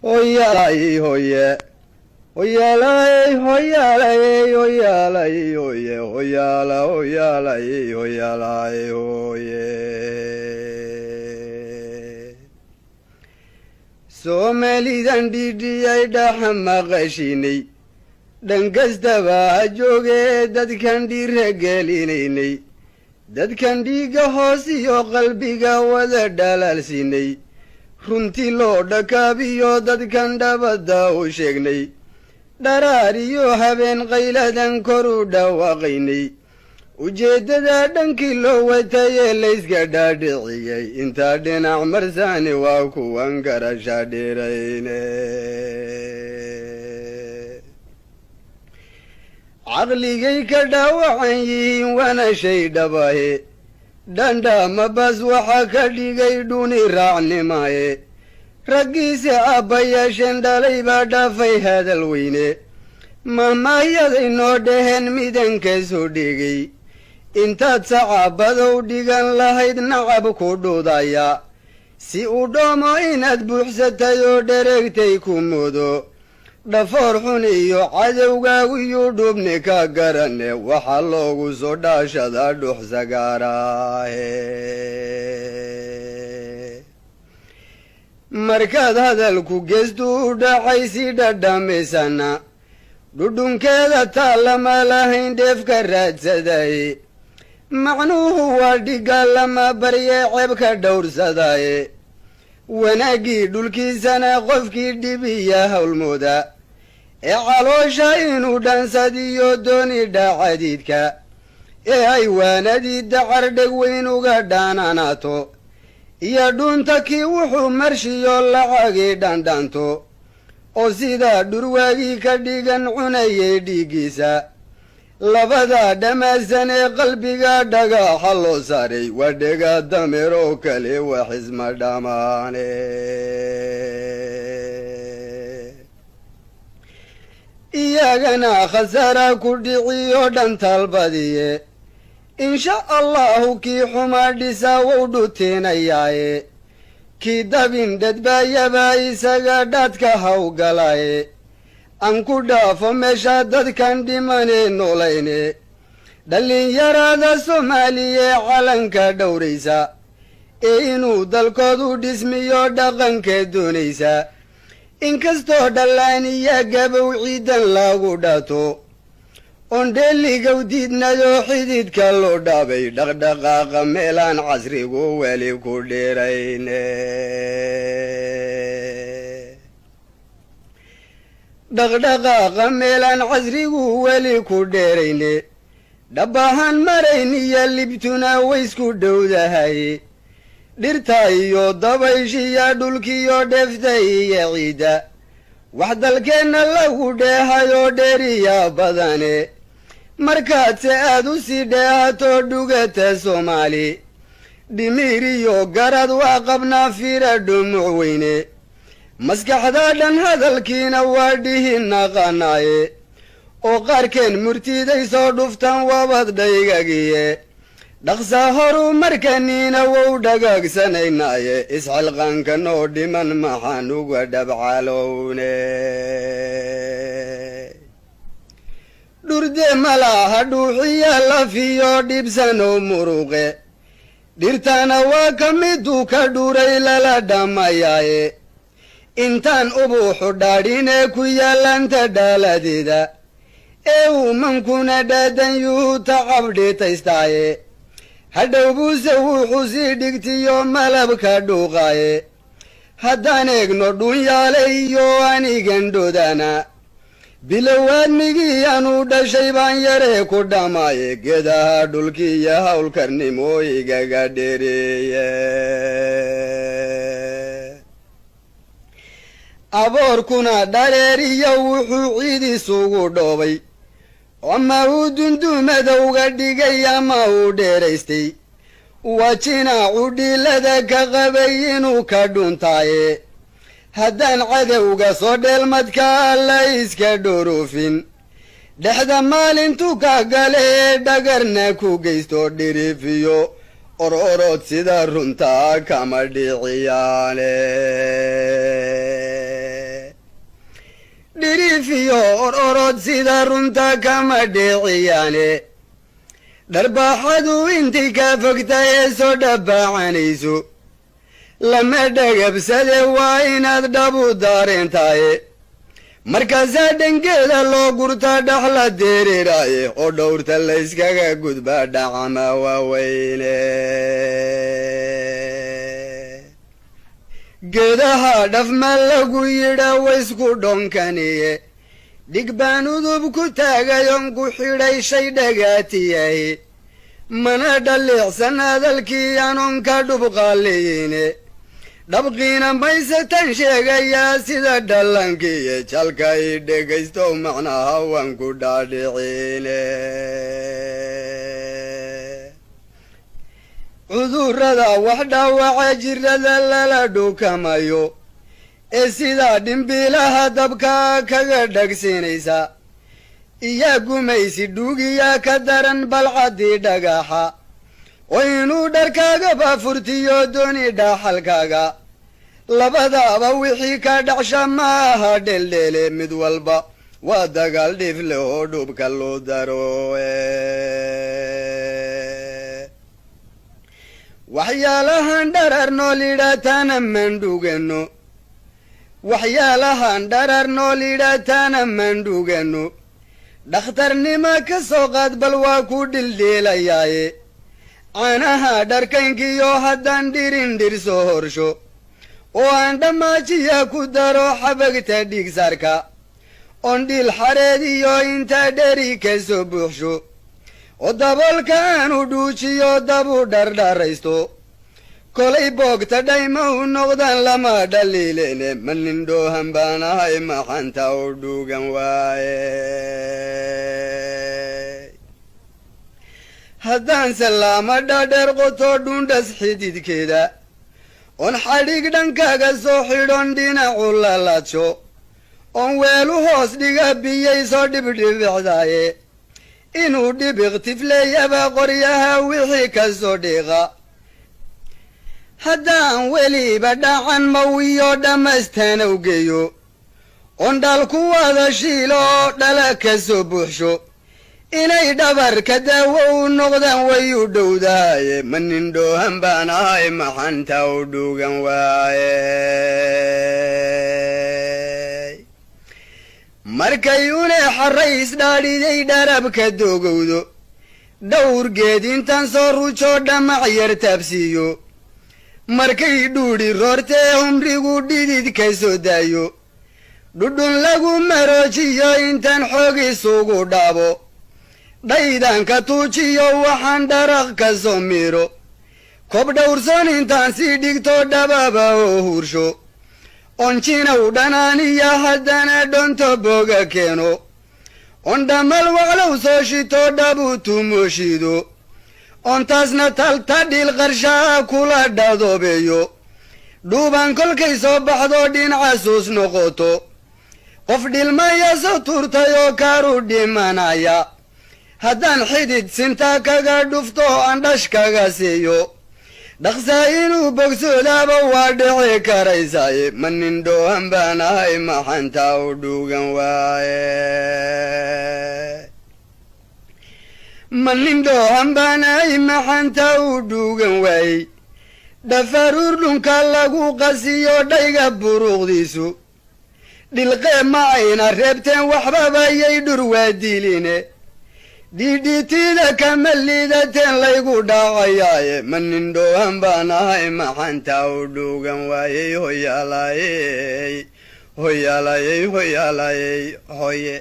Hoyaalay hoye, hoyaalay, hoyaalay, hoyaalay hoye, hoyaala, hoyaalay, hoyaalay hoye. Soomaalidan dhidhiyay dhaxa maqashinay, dhan kastaba ha joogee. Dadkan dhiira gelinaynay, dadkan dhiigga hoos iyo qalbiga wada dhalaalsinay, runtii loo dhakaabiyo dadkan dhabadda u sheegnay, dharaar iyo habeen qayladan kor u dhawaaqaynay, ujeeddada dhankii loo watayee layska dhaadhiciyey, intaa dhinac marsaani waa kuwan garasha dhirayne. Caqligay ka dhaawacan yihiin waana shay dhabahe, dhandhaama bas waxaa ka dhigay dhuni raacnimaye. Raggiise aabbayaasheen dhalay baa dhaafay hadal weyne, mahmaahyaday noo dhaheen midanka soo dhigay: intaad sacaabadow dhigan lahayd nacab ku dhudaya, si uu dhoomo inaad buuxsatay oo dhereegtay ku mudo, dhafoor xun iyo cadowgaagu dhubni ka garane, waxaa loogu soo dhaashadaa dhux sagaaraahe. Markaad hadalku geestu u dhacay si dhadhamisana, dhudhunkeeda taa lama lahayn dheefka raadsadaye. Macnuhu waa dhigga lama barye ceebka dhowrsadaye. Wanaaggii dhulkiisana qofkii dhibiya howlmooda, ee caloosha inuu dhansadiyo dooni dhacadiidka, ee ay waanadii dacar dheg weyn uga dhaananaato, iyo dhuunta kii wuxuu marshiyo lacagii dhandhanto, oo sidaa dhurwaagii ka dhigan cunayay dhiiggiisa, labada dhamaasan ee qalbiga dhagaxa loo saaray waa dhega dameer oo kale, wax isma dhammaane. Iyagana khasaara ku dhiciyo dhan talbadiye, insha Allahu kii xumaa dhisaa wou dhuteenayaaye, kii dabin dhadbaayaba isaga dhaadka hawgalaaye. Aan ku dhaafo meesha dadkan dhimanee noolayne, dhallinyarada Soomaaliya calanka dhowraysa, ee inuu dalkoodu dhismiyo dhaqanka doonaysa, inkastoo dhallaaniya gabow ciidan lagu dhato, ondheeligow diidnayoo xididka loo dhaabay, dhaqdhaqaaqa meelaan casrigu weli ku dhirayne, dhaqdhaqaaqa meelaan casrigu weli ku dheerayne, dhabbahaan marayn iyo libtuna waysku dhowdahay. Dhirta iyo dabayshiya dhulkiyo dheefta iyo ciidda, wax dalkeenna lagu dheehayoo dheeriya badane. Markaadse aad u sii dheehato dhugata Soomaali, dhimiir iyo garad waa qabnaa fiira dhumuc weyne, maskaxda dhan hadalkiina waa dhihi naqanaaye, oo qaarkeen murtiday soo dhuftaan waabad dhaygagiye. Dhaqsa horu markaniina wow dhagaagsanaynaye, isxilqaanka noo dhiman maxaan uga dhabcalowne? Dhurde malaha dhuuxiya lafiyo dhibsanow muruqe, dhirtana waa ka miduu ka dhuray lala dhammayaaye. Intaan ubuuxu dhaadhinee ku yaallanta dhaaladeeda, ee uumankuna dhaadan yuhu tacab dhitaystaaye, hadhow buuse wuxuu sii dhigtiyo malabka dhuuqaaye. Haddaan eegno dhunyaale iyo anigan dhodana, bilowaadmigii anuu dhashay baan yaree ku dhamaaye, geedaha dhulkiiyo howlkarnimooyigaga dheereeye. Aboorkuna dhareeriyo wuxuu ciid isugu dhoobay, ama uu dundumadowga dhigay ama uu dheeraystay, waa jinaacu dhiilada ka qabay inuu ka dhuntaaye. Haddaan cadowga soo dheelmadka la iska dhorofin, dhexda maalintu ka gale ee dhagarna ku geysto, dhirifiyo or orod sida runtaa kama dhiciyaane. Qaarkood sida runta kama dheeciyaane, dharbaaxadu intay kaa fogta ee soo dhabbaacanayso lama dhagabsade, waa inaad dhabu daareentaaye. Markaasaa dhangeeda loo gurtaa, dhaxla dereeraaye, oo dhowrta layskaga gudbaa dhacama waaweyne. Geedaha dhafma lagu yidha waysku dhonkaniye, dhig baan udub ku taagayon ku xidhay shay dhagaatiyahi, mana dhaliicsan hadalkii anoon ka dhubqaaliyine. Dhabqiina maysatan sheegayaa sida dhalankiiyo jalka i dhegaysto, macnaha waan ku dhaadhicine. Cudurrada wax dhaawaca, jirada lala dhukamayo ee sidaa dhimbiilaha dabka kaga dhagsinaysa, iyaa gumaysi dhuugiyaa ka daran balcaddii dhagaxa, oo inuu dharkaagaba furtiyo dooni dhaaxalkaaga. Labadaaba wixii ka dhacsha ma aha dheeldheele, mid walba waa dagaal dhifle oo dhubka loo daro. Waxyaalahan dharar nool idhaataana mandhugano, waxyaalahan dharar nool idhaataana mandhugano. Dhakhtarnimo ka soo qaad, bal waa ku dhildhiilayaaye. Caanaha dharkaynkiyo haddaan dhirin dhir soo horsho oo aan dhammaajiya ku daro xabagta dhiigsaarka, oon dhiil xareed iyo inta dheri ka soo buuxsho, oo daboolka aanu dhuujiyo dabu dhardharaysto, kolay boogta dhayma u noqdaan lama dhaliileene. Ma nin dhoohan baan ahay maxanta u dhuugan waaye? Haddaan salaama dhaadheer qoto dhuundhas xididkeeda, oon xadhig dhankaaga soo xidhon dhinacu lalaadsho, oon weelu hoos dhiga biyay soo dhibdhibicdaaye, inuu dhibiq tifleeyaba qoryaha wixii ka soo dhiiqa, haddaan weliba dhacan mawiyo dhammaystanow geeyo, oon dhal ku wada shiilo oo dhala ka soo buuxsho, inay dhabarka daawo u noqdaan way u dhowdahaye. Ma nin dhoohan baan ahay maxanta u dhuugan waaye? Markay une xarrays dhaadhiday dharabka doogowdo, dhowr geed intaan soo rujo dhamac yar taabsiiyo, markay dhuudhi roortee humrigu dhidid ka soo daayo, dhudhun lagu maroojiyo intaan xoog isugu dhaabo, dhaydan ka tuujiyo waxaan dharaq ka soo miiro, kob dhowrsoon intaan sii dhigto dhababa oo huursho, onjinaw dhanaaniya haddana dhonto boga keeno, on dhammal waqlow soo shito dhabu tumooshiido, on taasna talta dhil qarshaa kula dhadoobeeyo, dhuuban kolkay soo baxdo dhinacasuus noqoto, qof dhilmaya soo tuurtay oo kaaru dhimanaya haddaan xidid sinta kaga dhufto, aan dhash kaga siiyo, dhaqsaa inuu bogsoodaaba waa dhici karaysaaye. Ma nin dhoohan baan ahay maxanta u dhuugan waaye? Ma nin dhoohan baan ahay maxanta u dhuugan waayey? Dhafaruur dhunka lagu qasiyo dhayga buruuqdiisu dhilqee ma ayna reebteen, waxbaba yay dhur waa diline, dhidhitida kama liidateen laygu dhacayaaye. Ma nin dhoohan baan ahay maxanta u dhuugan waayey? Hoyaalayey, hoyaalayey, hoyaalayey, hoye.